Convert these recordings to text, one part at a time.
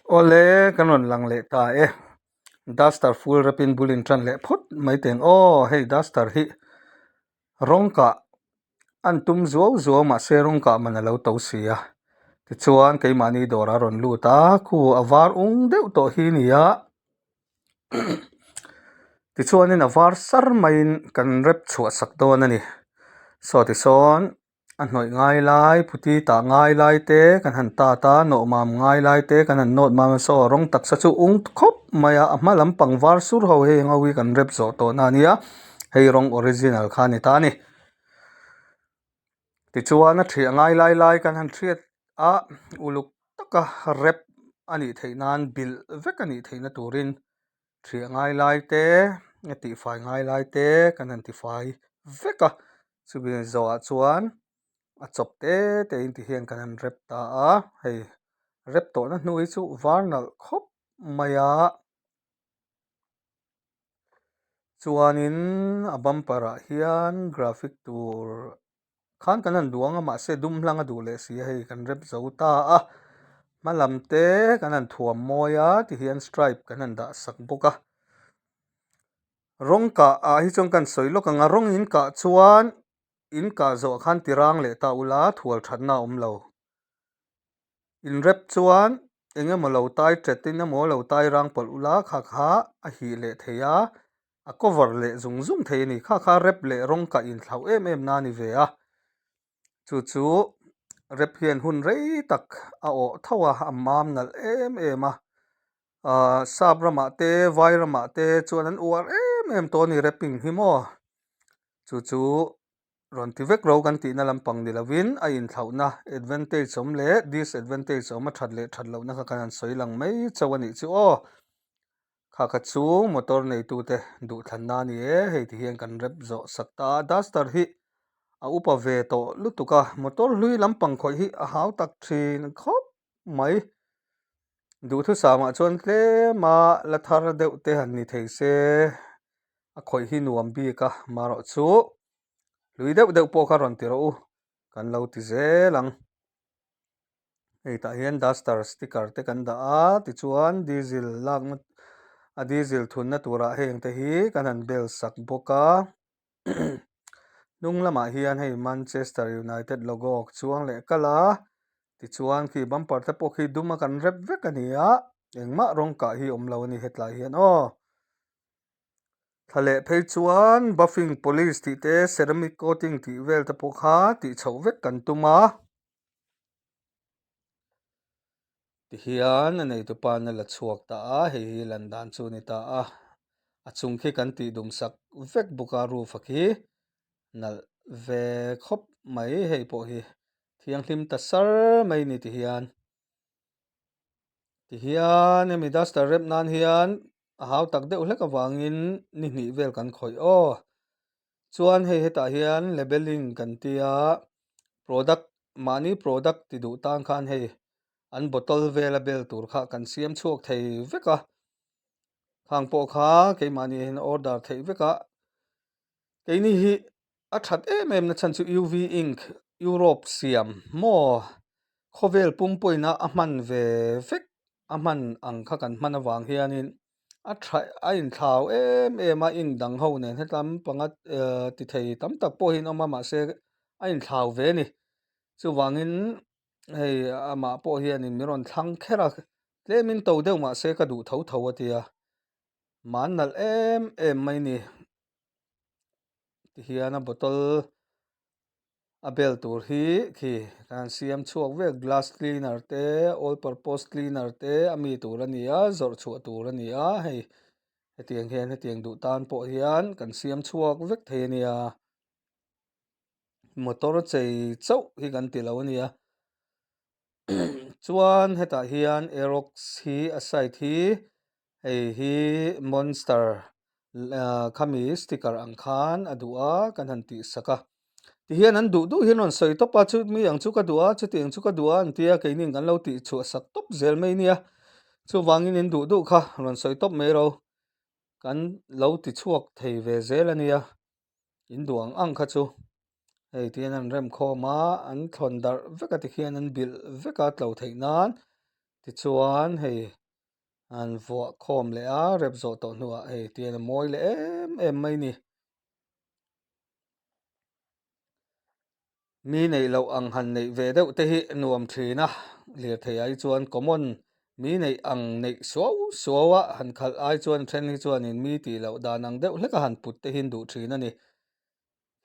Awle, kan rawn lang leh ta e. Duster full wrap in bul in tan leh phawt mai teng. Aw, hei duster hi rawng kah an tum zuau zuau mahse rawng kah man a lo to si a. Tichuan keimahni dawr a rawn lut a, khu a var ung deuh tawh hi ni a. Tichuanin a var sar maiin kan rep chhuah sak dawn a ni. Saw tisawn. A hnawih ngai lai phuti tah ngai lai te kan han tat a nawh mam ngai lai te kan han nawt mam a saw rawng taksa chu ung khawp mai a a hma lampang var sur ho hei ang ho hi kan rep zawh tawh na a nia hei rawng original kha a ni ta a ni tichuan a thiah ngai lai lai kan han hriat a uluk taka rep a nih theih nan bilh vek a nih theih na turin Thiah ngai lai te, a tihfai ngai lai te kan han tifai vek a, chumi zawhah chuan a chawp te te in ti hian kan han rep ta a, hei rep tawhna hnu hi chu var nalh khawp mai a, chuanin a bumper ah hian graphic tur khan kan han duang a mahse dum hlang a duh leh si a hei kan rep zo ta a hma lam te kan han thuam mawi a tihian stripe kan han dah sak bawk a rawng kah ah hi chuan kan sawi lawk ang a rawng in kah chuan in kah zawh khan ti rang leh ta ula thual thatna a awm lo in rep chuan eng emaw lo tai tet in emaw lo tai rang pawlh ula kha kha a hih leh thei a. A cover leh zung zung thei a ni. Kha kha rep leh rawng kah inthlauh em em na a ni ve a. Chu chu rep hian hun rei tak a awh tho a, a mam nalh em em a. Ahh sap ramah te vai ramah te chuan an uar em em tawh a ni rapping hi maw. Chu chu rawn ti vek ro kan tihna lampang ni lovin a inthlauhna advantage awm leh disadvantage awm a that leh that lohna kha kan han sawi lang mai chauh a nih chu aw. Kha kha chu motor neitute duhthlanna a ni e, hei ti hian kan rep zawh sak ta a, duster hi a upa ve tawh lutuk a, motor hlui lampang khawih hi a hau tak thin khawp mai. Duhthusam ah chuan tlem a la thar deuh te han ni thei se a khawih hi nuam bik a, marawh chu hlui deuh deuh pawh kha rawn ti rawh u, kan lo ti zel ang. Hei tah hian duster sticker te kan dah a tichuan diesel lakna a diesel thunna turah heng te hi kan han bel sak bawk a hnung lamah hian hei Manchester United logo a chuang leh kalh a tichuan khi bumper te pawh khi dum a kan rep vek a ni a engmah rawng kah hi awm lo a ni hetlai hian aw. Thla leh phei chuan buffing polish tih te ceramic coating tih vel te pawh kha tih chhoh vek kan tum a. Tihian a neitupa na la chhuak ta a, hei hi lan dan chu a ni ta a, a chung khi kan tih dum sak vek bawk a roof a khi nalh ve khawp mai hei pawh hi thianghlim ta sar mai a ni tihian. Tihian hemi duster rep nan hian a hau tak deuh hlek avangin ni hnih vel kan khawih aw. Chuan hei hetah hian labelling kan tia product mahni product ti duh tan khan hei an bottle vela bel tur kha kan siam chhuak thei vek a khang pawh kha keimahni hian order theih vek a keini hi a that em em na chhan chu UV ink Europe siam maw khawvel pum pawhin a hman ve vek a hman ang kha kan hman avang hianin a tha a inthlau em em a ink dang ho nen hetlam panga ehh ti thei tam tak pawh hi an awm a mahse a inthlau ve a ni chuvangin hei amah pawh hianin min rawn thlang kher a tlemin to deuh mahse ka duh tho tho a tia man nalh em em mai ni tihian a bottle a bel tur hi khi kan han siam chhuak vek glass cleaner te all purpose cleaner te a mi tur a ni a zawrh chhuah tur a ni a hei hetiang hian hetiang duh tan pawh hian kan siam chhuak vek thei a nia motor chei chauh hi kan ti lo a nia chuan hetah hian aerox hi a side hi Hei hi monster khami sticker ang khan a duh a kan han tih sak a tihian an duh duh hian rawn sawi tawp a chumi ang chu ka duh a chuti ang chu ka duh a an tia keini kan lo tih chhuah sak tawp zel mai nia chuvangin in duh duh kha rawn sawi tawp mai ro kan lo ti chhuak thei ve zel a nia in duh ang ang kha chu hei tihian an rem khawm a an thlawn darh vek a tikhian an bilh vek a tlo theih nan. Tichuan hei an vuah khawm leh a rep zawh tawh hnuah hei tian a mawi leh em em mai ni. Mi neih loh ang han neih ve deuh te hi nuam thin a, lirthei ai chuan common mi neih ang neih suau suau a han khalh ai chuan then hi chuanin mi tih loh dan ang deuh hlek a han put te hi an duh thin a ni.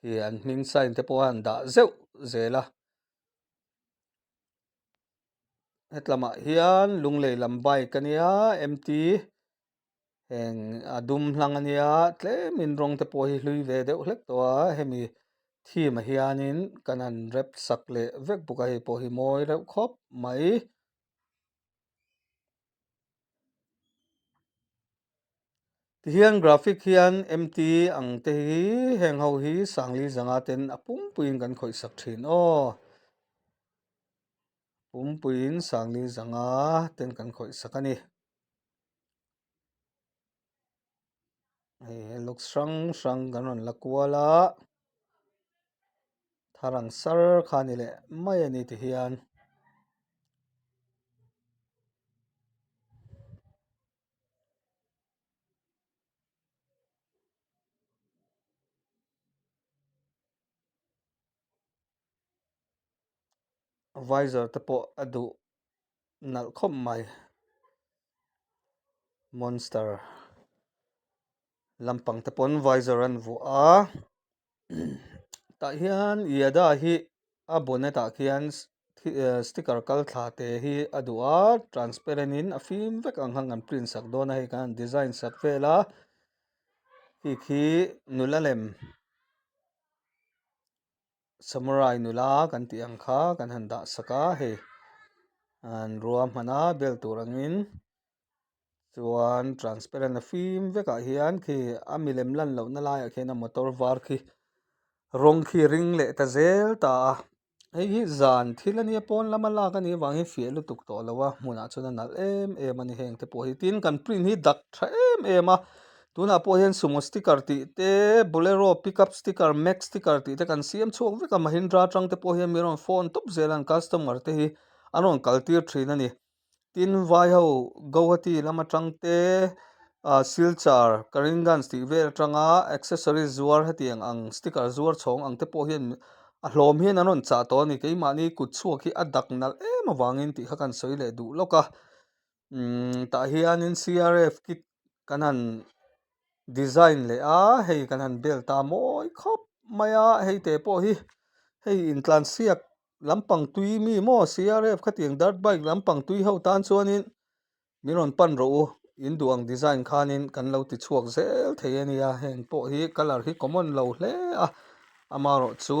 Hi an hming sign te pawh a han dah zeuh zel a. Hetlamah hian Lunglei lam bike a nia MT heng a dum hlang a nia tlemin rawng te pawh hi hlui ve deuh hlek tawh a hemi theme ah hianin kan han rep sak leh vek bawk a hei pawh hi mawi reuh khawp mai. Tihian graphic hian MT ang te hi heng ho hi Sangli zanga ten a pumpuiin kan khawih sak thin aw. Pumpuiin Sangli zanga ten kan khawih sak a ni. Hei looks hrang hrang kan rawn la kual a thar ang sar kha a ni leh mai a ni tihian. Visor te pawh a duh nalh khawp mai monster lampang te pawn visor an vuah a tah hian yada hi a bonnet ah khian sticker kal thla te hi a duh a transparent in a fim vek ang khan kan print sak dawn a hei khan design sak vel a khi khi nula lem. Samurai nula kan tih ang kha kan han dah sak a hei an ruahman a bel tur angin chuan transparent a fim vekah hian khi a milem lan lohna laiah khian a motor var khi rawng khi ring leh ta zel ta a. Hei hi zan thil a nia pawn lama lak a nih avangin fiah lutuk tawh lo a hmunah chuan a nalh em em a ni heng te pawh hi tin kan print hi dak tha em em a tunah pawh hian sumo sticker tih te bolero pickup sticker max sticker tih te kan siam chhuak vek a mahindra atang te pawh hian mi rawn phone tawp zel a an customer te hi an rawn kal tir thin a ni. Tin vai ho Guwahati lam atang te ah Silchar, Karimganj tih vel atanga accessories zuar hetiang ang sticker zuar chhawng ang te pawh hian a hlawm hian an rawn chah tawh a ni. Keimahni kut chhuak hi a dak nalh em avangin tih kha kan sawi leh duh lawk a. Umm tah hianin CRF kit kan han design leh a hei kan han bel ta mawi khawp mai a hei te pawh hi hei intlansiak lampang tui mi maw CRF khatiang dirt bike lampang tui ho tan chuanin min rawn pan rawh u in duh ang design khanin kan lo ti chhuak zel thei a nia heng pawh hi colour hi common lo hle a amaherawhchu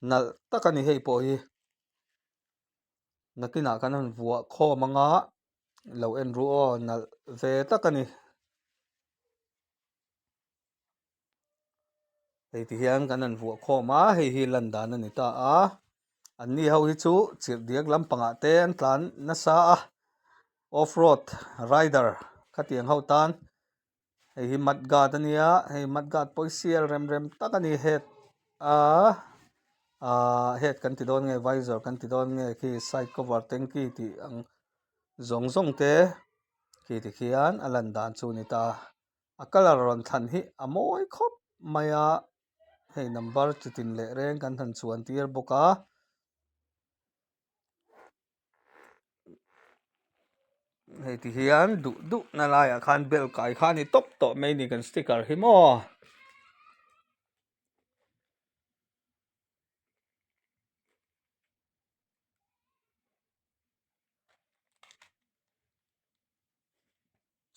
nalh tak a ni hei pawh hi nakinah kan han vuah khawm anga lo en ru aw nalh ve tak a ni. Hei ti hian kan han vuah khawm a hei hi lan dan a ni ta a an ni ho hi chu chirh diak lampangah te an tlan nasa a off road rider khatiang ho tan hei hi mud guard a nia hei mud guard pawh hi sial rem rem tak a ni head a ahh head kan ti dawn nge visor kan ti dawn nge khi side cover tanky tih ang zawng zawng te khi tikhian a lan dan chu a ni ta. A colour rawn thlan hi a mawi khawp mai a hei number chi tin leh reng kan han chuan tir bawk a. Hei ti hian duh duh na laiah khan bel kai kha a ni tawp tawh mai a ni kan sticker hi maw.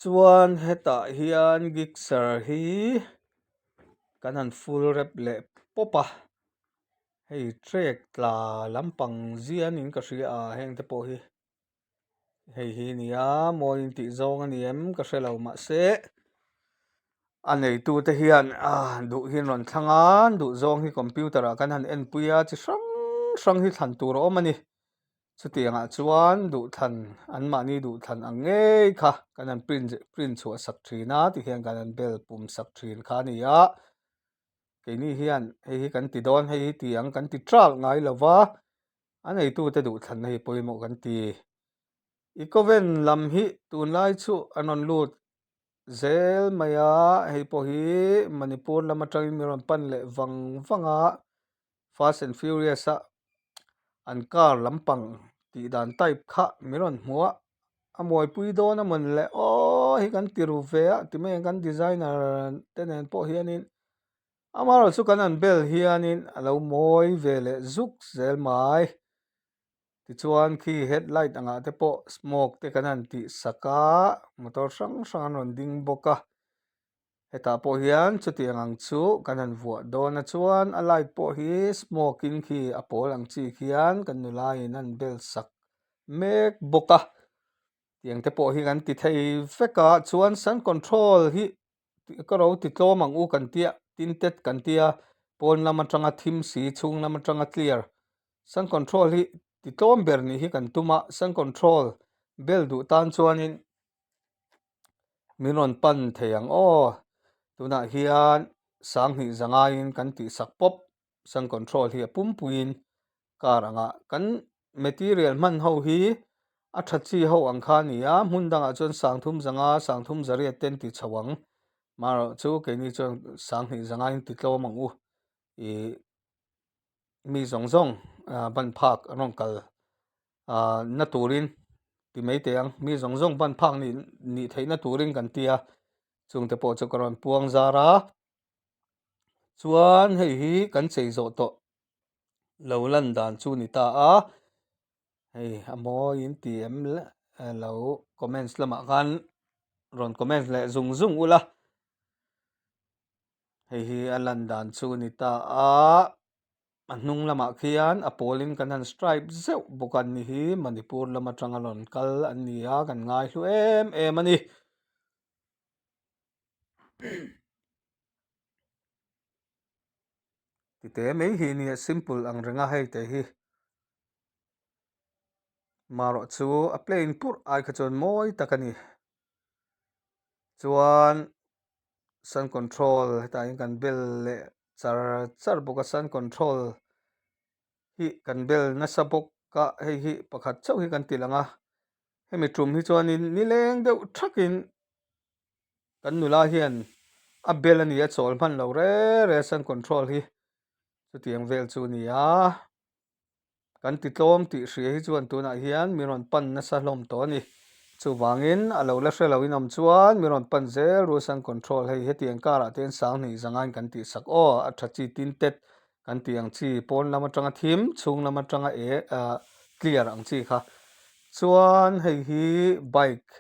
Chuan hetah hian gixer hi kan han full rep leh pawp a hei trek tla lampang zianin ka hria a heng te pawh hi hei hi nia mawi intih zawng a ni em ka hre lo mahse a neitu te hian ah duh hi an rawn thlang a duh zawng hi computer ah kan han enpui a chi hrang hrang hi thlan tur a awm a ni. Chutiangah chuan duhthlan anmahni duhthlan ang ngei kha kan han print print chhuah sak thin a tihian kan han bel pum sak thin kha a ni a keini hian hei hi kan ti dawn hei hi ti ang kan ti tral ngai lo va a neitute duhthlanna hi pawimawh kan ti. Ecoven lam hi tunlai chu an rawn lut zel mai a, hei pawh hi Manipur lam atangin min rawn pan leh vang vang a, Fast and Furious a an car lampang tih dan type kha min rawn hmu a, a muaipui dawn a mawn le aw hi kan ti ru ve a ti mai ang kan designer te nen pawh hianin amaherawhchu chu kan han bel hianin a lo mawi ve leh zuk zel mai tichuan khi headlight angah te pawh smoke te kan han tih sak a motor hrang hrang an rawn ding bawk a. Hetah pawh hian chutiang ang chu kan han vuah dawn a chuan a light pawh hi smoke in khi a pawl ang chi khian kan nula in an bel sak mek bawk a tiang te pawh hi kan ti thei vek a chuan sun control hi ka ro ti tlawm ang u kan tia tinted kan tia pawn lam atanga thim si chhung lam atanga clear sun control hi ti tlawm ber nih hi kan tum a sun control bel duh tan chuanin. Min rawn pan thei ang aw. Tunah hian sanghnih zangaiin kan tihsak pawp sun control hi a pumpuiin car angah kan material hman ho hi a tha chi ho ang kha a ni a, hmun dangah chuan sangthum zanga sangthum zariat te an ti chho ang. Marawh chu keini chuan sanghnih zangaiin ti tlawm ang u ih mi zawng zawng ban phak an rawn kal na turin ti mai teh ang mi zawng zawng ban phak nih nih theihna turin kan ti a chungte pawh chu ka rawn puang zar a chuan hei hi kan chei zawh tawh lo lan dan chu ni ta a hei a mawi in ti em lo comments lamah khan rawn comments leh zung zung ula hei hi a lan dan chu ni ta a. A hnung lamah khian a pawlin kan han stripe zeuh bawk a ni hi Manipur lam atanga rawn kal an ni a kan ngai hlu em em a ni. Tite mai hi nia simple ang reng a hei te hi marawh chu a plain purh ai kha chuan mawi tak a ni chuan sun control hetah hian kan bel leh char char bawk a sun control hi kan bel nasa bawk a hei hi pakhat chauh hi kan ti lang a hemi tum hi chuanin nileng deuh thakin kan nula hian a bel a ni a chawl hman lo re re sun control hi chutiang vel chu a ni a. Kan ti tlawm tih hria hi chuan tunah hian mi rawn pan nasa hlawm tawh a ni. Chuvangin a lo la hre lo in awm chuan mi rawn pan zel rules and control hei hetiang karah te hian sanghnih zangain kan tih sak aw a tha chi tin tet kan tih ang chi pawn lam atanga thim chhung lam atanga e clear ang chi kha chuan hei hi bike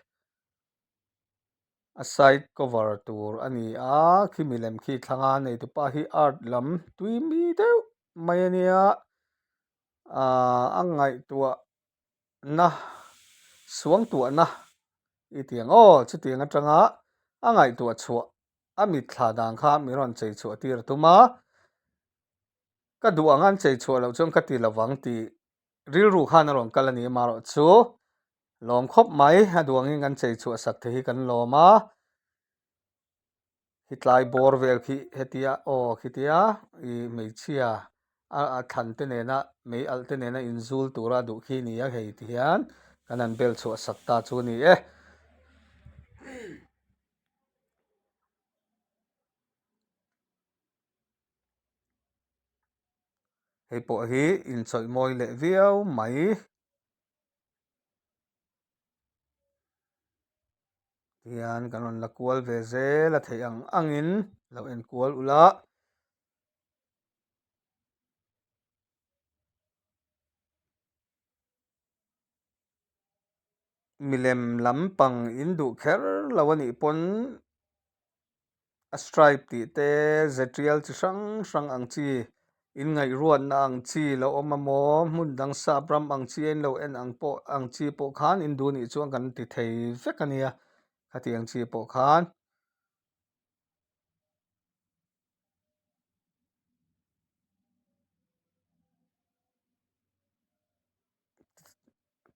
a side cover tur a ni a khi milem khi thlanga neitupa hi art lam tui mi deuh mai a nia ahh a ngaihtuah na suangtuahna i ti ang aw chutiang atanga a ngaihtuah chhuah a mitthla dan kha min rawn chei chhuah tir a tum a ka duh ang an chei chhuah loh chuan ka ti lovang tih rilru khan a rawn kal a ni amaherawh chu lawm khawp mai a duangin kan chei chhuah sak te hi kan lawm a khi tlai bawr vel khi hetia aw khitia ih hmeichhia a thlan te nena mei alh te nena inzul tura duh khi ni a hei ti hian kan han bel chhuah sak ta chu a ni e. Hei pawh hi inchawih mawi leh viau mai. Tihian kan rawn la kual ve zel a theih ang angin lo en kual ula. Milem lampang in duh kher lo a nih pawn a stripe tih te ze tial chi hrang hrang ang chi in ngaihruatna ang chi lo awm a maw hmun dang sap ram ang chi a in lo en ang pawh ang chi pawh khan in duh nih chuan kan ti thei vek a nia khatiang chi pawh khan.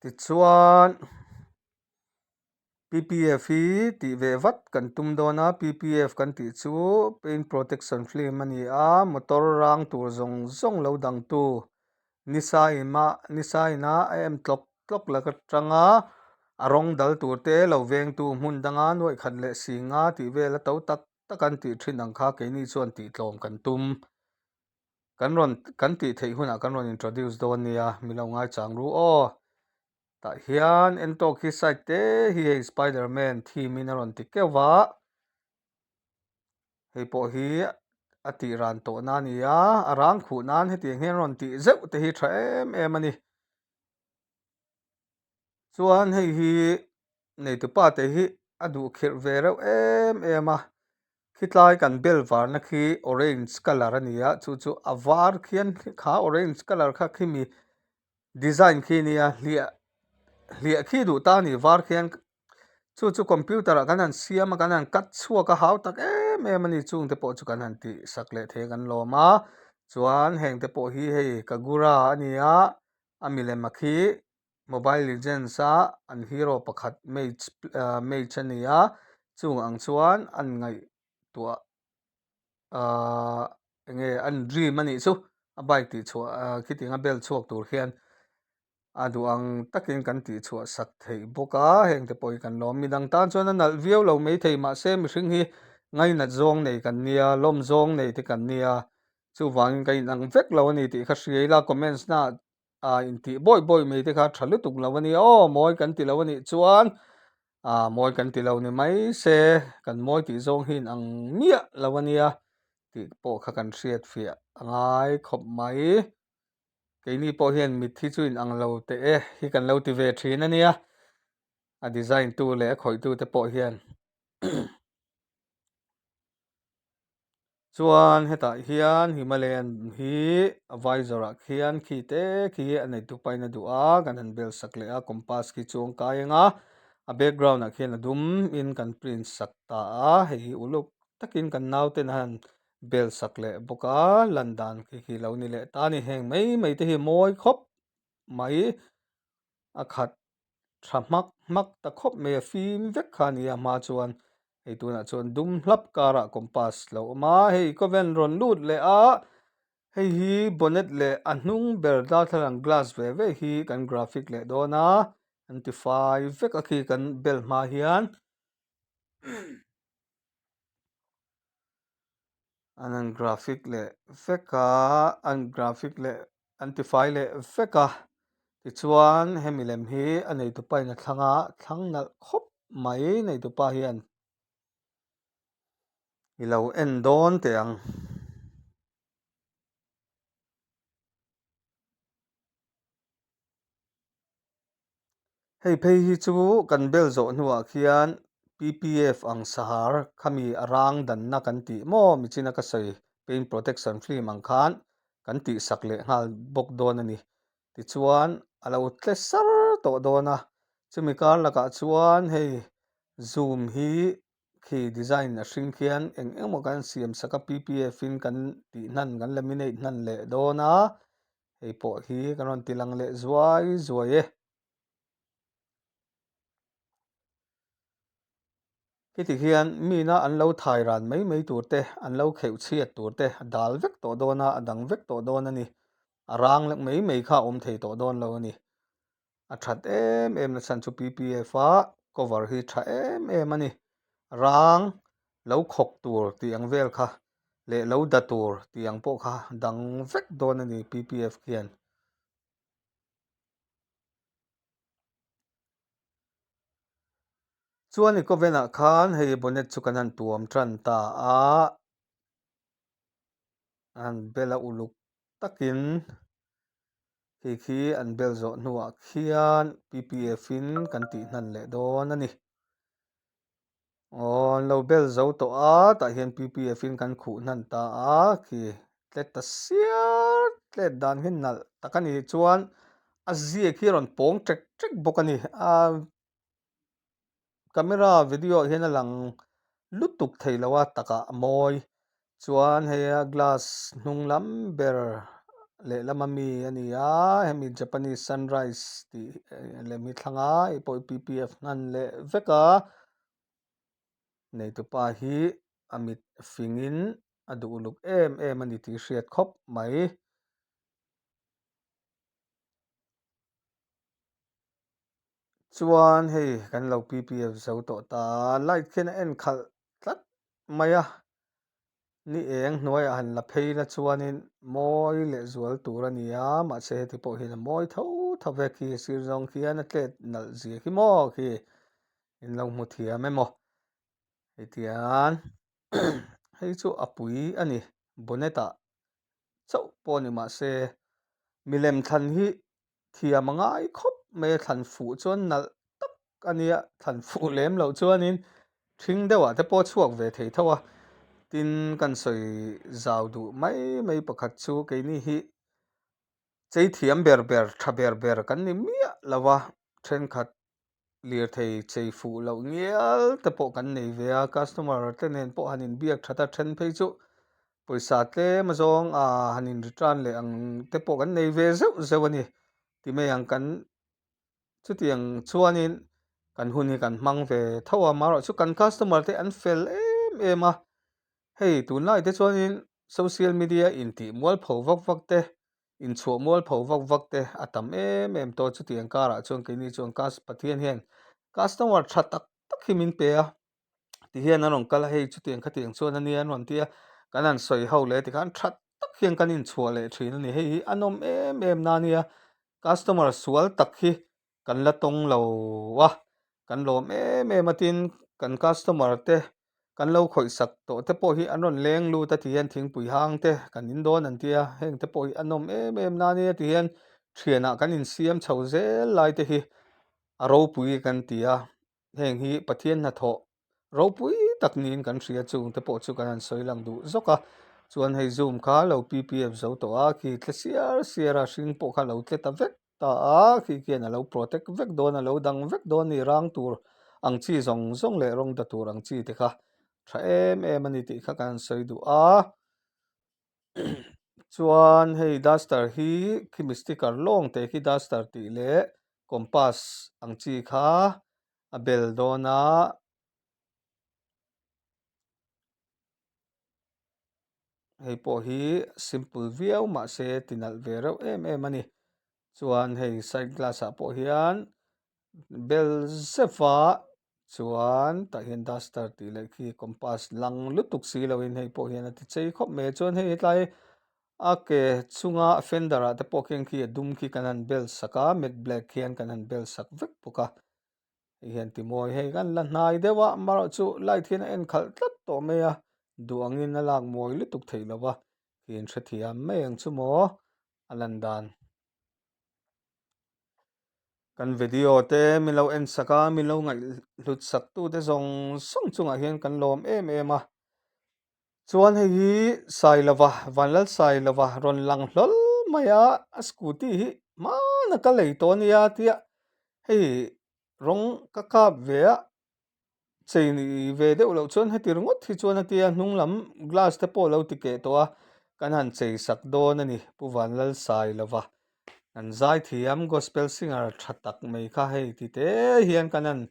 Tichuan PPF hi tih ve vat kan tum dawn a PPF kan tih chu paint protection film a ni a motor rang tur zawng zawng lo dangtu nisa ima nisa ina a em tlawk tlawk lak atanga. A rawng dal tur te lo vengtu hmun danga nuaih khat leh si nga tih vel a to tak tak an tih thin ang kha keini chuan tih tlawm kan tum. Kan rawn kan tih theih hunah kan rawn introduce dawn nia, mi lo ngaichang ru aw. Tah hian Entawk hi side te hi hei Spiderman theme in a rawn ti keuh va. Hei pawh hi a tih ran tawh na a ni a, a rang khuh nan hetiang hian rawn tih zeuh te hi tha em em a ni. Chuan hei hi neitupa te hi a duh khirh ve reuh em em a, khitlai kan bel varna khi orange colour a ni a, chu chu a var khian kha orange colour kha khimi Design khi nia hliah hliah khi duh ta a ni var khian chu chu computer ah kan han siam a kan han cut chhuak a hau tak em em a ni chung te pawh chu kan han tih sak leh thei a kan lawm a chuan heng te pawh hi hei kagura a ni a a milem a khi mobile legends a an hero pakhat mage ah mage a ni a chung ang chuan an ngaihtuah ahh enge an dream a nih chu a bike tih chhuah ah khitiang a bel chhuak tur hian a duh ang takin kan tih chhuah sak theih bawk a heng te pawh hi kan lawm midang tan chuan a nalh viau lo maithei mahse mihring hi ngainat zawng nei kan nia lawm zawng nei te kan nia chuvangin ka inang vek lo a ni tih kha hria ila comments na ah intih bawi bawi mai te kha tha lutuk lo a nia aw mawi kan ti lo a nih chuan ah mawi kan ti lo ni mai se kan mawi tih zawng hi inang miah lo a nia tih pawh kha kan hriat fiah a ngai khawp mai keini pawh hian mit hi chu inang lo teh e hi kan lo ti ve thin a nia a design tu leh a khawih tu te pawh hian. Chuan hetah hian Himalayan hi a visor ah khian khi te khi a neitu pain a duh a kan han bel sak leh a compass khi chu ang kai ang a a background ah khian a dum in kan print sak ta a hei hi uluk takin kan nauten a han bel sak leh bawk a lan dan khi khi lo ni leh ta a ni heng mai mai te hi mawi khawp mai a khat tha hmak hmak ta khawp mai a fim vek kha a ni a hma chuan hei tunah chuan dum hlap karah compass lo awm a hei kawven rawn lut leh a hei hi bonnet leh a hnung ber darthlalang glass ve ve hi kan graphic leh dawn a an ti fai vek a khi kan bel hma hian. An an graphic leh vek a an graphic leh an tifai leh vek a tichuan hemi lem hi a neitupa in a thlang a thlang nalh khawp mai neitupa hian i lo en dawn teh ang. Hei phei hi chu kan bel zawh hnuah khian PPF ang sahar khami a rang danna kan tih maw michina ka sawi paint protection film ang khan kan tih sak leh nghal bawk dawn a ni. Tichuan a lo tle sar tawh dawn a, chumi kar lakah chuan hei zoom hi khi design a hring khian eng eng emaw kan siam sak a PPF in kan tih hnan kan laminate hnan leh dawn a. Hei pawh hi kan rawn ti lang leh zuai zuai e. Heti hian mina an lo thai ran mai mai tur te, an lo kheuh chhiat tur te a dal vek tawh dawn a, a dang vek tawh dawn a ni. A rang lek mai mai kha a awm thei tawh dawn lo a ni. A that em em na chhan chu PPF a cover hi tha em em a ni. Rang lo khawk tur tih ang vel kha leh lo da tur tih ang pawh kha dang vek dawn a ni PPF khian. Chuan Ecoven-ah khan hei bonnet chu kan han tuam tan ta a, a han bel a uluk takin khi khi an bel zawh hnuah khian PPF in kan tih hnan leh dawn a ni. Aw an lo bel zo tawh a tah hian PPF in kan khuh hnan ta a khi tlet ta siar tlet dan hi nalh tak a ni chuan a ziak hi a rawn pawng ṭek ṭek bawk a ni a camera video ah hian a lang lutuk thei lo a takah a mawi chuan hei a glass hnung lam ber lehlama mi a ni a hemi Japanese sunrise tih lem hi thlang a hei pawh hi PPF hman leh vek a neitupa hi a mit fingin a duh uluk em em a ni tih hriat khawp mai. Chuan hei kan lo PPF zo tawh ta a, light khian a en khalh tlat mai a, ni eng hnuaiah han la phei la chuanin mawi leh zual tur a ni a, mahse heti pawh hian a mawi tho tho ve khi sir zawng khian a tlet nalh zia khi maw khi in lo hmu thiam emaw hetiang hei chu a pui a ni bonnet ah chauh pawh ni mahse milem thlan hi thiam a ngai khawp mai a thlan fuh chuan nalh tak a nia thlan fuh lem loh chuanin ṭhing deuhah te pawh chhuak ve thei tho a tin kan sawi zau duh mai mai pakhat chu keini hi chei thiam ber ber tha ber ber kan ni miah lo a thenkhat lirthei chei fuh loh ngial te pawh kan nei ve a customer te nen pawh han inbiak that a then phei chu pawisa tlem azawng ah han in return leh ang te pawh kan nei ve zeuh zeuh a ni ti mai ang kan chutiang chuanin kan hun hi kan hmang ve tho a amaherawhchu kan customer te an fel em em a hei tunlai te chuanin social media intih mualpho vak vak te inchhuah mualpho vak vak te a tam em em tawh chutiang karah chuan keini chuan cus Pathian hian customer tha tak tak hi min pe a ti hian an rawn kal a hei chutiang khatiang chuan a nia an rawn ti a kan han sawi ho leh tikhan tha tak hian kan inchhuah leh thin a ni hei hi a nawm em em na nia customer sual tak hi kan la tawng lo a kan lawm em em a tin kan customer te kan lo khawih sak tawh te pawh hi an rawn leng lut a ti hian thingpui hang te kan in dawn an tia heng te pawh hi a nawm em em na nia ti hian thianah kan insiam chho zel lai te hi a ropui kan ti a heng hi Pathian hnathawh ropui tak niin kan hria chung te pawh chu kan han sawi lang duh zawk a chuan hei zoom kha lo ppf zo tawh a khi tle siar siar a hring pawh kha lo tle ta vek ta a khi khian a lo protect vek dawn a lo dang vek dawn a ni rang tur ang chi zawng zawng leh rawng da tur ang chi te kha tha em em a ni tih kha kan han sawi duh a chuan hei duster hi khimi sticker lawng te khi duster tih leh compass ang chi kha a bel dawn a. Hei pawh hi simple viau mahse ti nalh ve reuh em em a ni. Chuan hei side glass ah pawh hian bel zep a chuan tah hian duster tih leh khi compass lang lutuk si lo in hei pawh hian a ti chei khawp mai a. Chuan hei hetlai a ke chunga fender ah te pawh khian khi a dum khi kan han bel sak a matte black hian kan han bel sak vek bawk a. Hei hian timawi hei kan la hnai deuh a amaherawh chu light hian a en khalh tlat tawh mai a duh angin a lak mawi lutuk theih lo va khi in hrethiam mai ang chu maw a lan dan. Kan video te min lo en sak a min lo ngaihhlut sak tu te zawng zawng chungah hian kan lawm em em a chuan hei hi Sailova Vanlalsailova rawn lang hlawl mai a a scooty hi hmana ka lei tawh a nia tia hei rawng ka kap ve a chei ve deuh loh chuan heti ringawt hi chuan a tia hnung lam glass te pawh a lo ti keh tawh a kan han chei sak dawn a ni Pu Vanlalsailova kan zaithiam gospel singer tha tak mai kha hei ti te hian kan han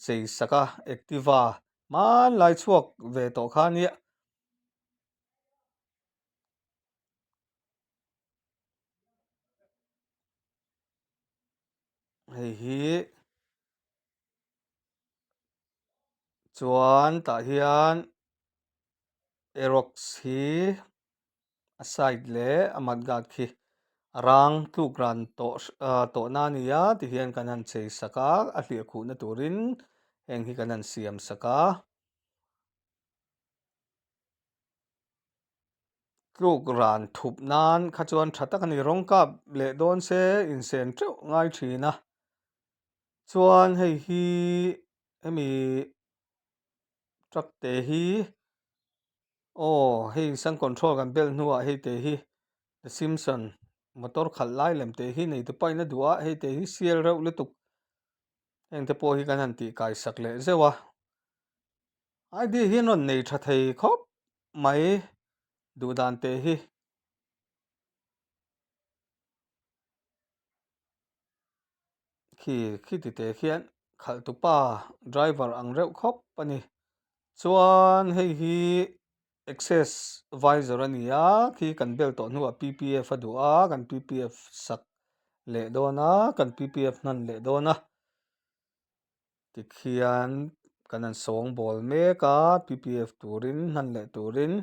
chei sak a Activa hmanlai chhuak ve tawh kha nia. Hei hi chuan tah hian Aerox hi a side leh a mudguard khi a rang tluk ran tawh tawh na a ni a tihian kan han chei sak a a hliah khuhna turin heng hi kan han siam sak a. Tluk ran thup nan kha chuan tha tak a ni rawng kap leh dawn se insen teuh ngai thin a chuan hei hi hemi truck te hi aw hei sun control kan bel hnuah hei te hi the simpson motor khalh lai lem te hi nei tu paina duh a hei te hi sial reuh lutuk heng te pawh hi kan han tih kai sak leh zeuh a idea hi an rawn nei tha thei khawp mai duh dan te hi. Khi khi ti teh khian khalh tu pa driver ang reuh khawp a ni chuan hei hi access visor a ni a khi kan bel tawh hnuah ppf a duh a kan ppf sak leh dawn a kan ppf hnan leh dawn a. Tikhian kan han sawngbawl mek a PPF turin hman leh turin.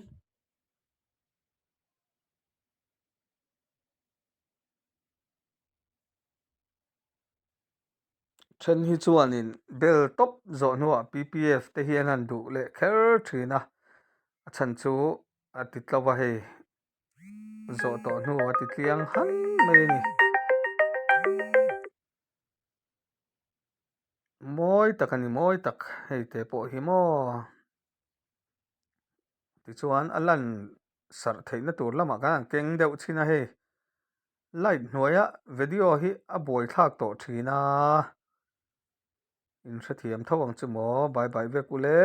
Then hi chuanin bel tawp zawh hnuah PPF te hi an han duh leh kher thin a, a chhan chu a ti tlo a hei zawh tawh hnu a ti tliang han mai a ni. Mawi tak a ni mawi tak hei te pawh hi maw tichuan a lan sarh theihna tur lamah khan an keng deuh chhin a hei light hnuaia video hi a buai thlak tawh thin a in hrethiam tho ang chu maw bye bye vek ule.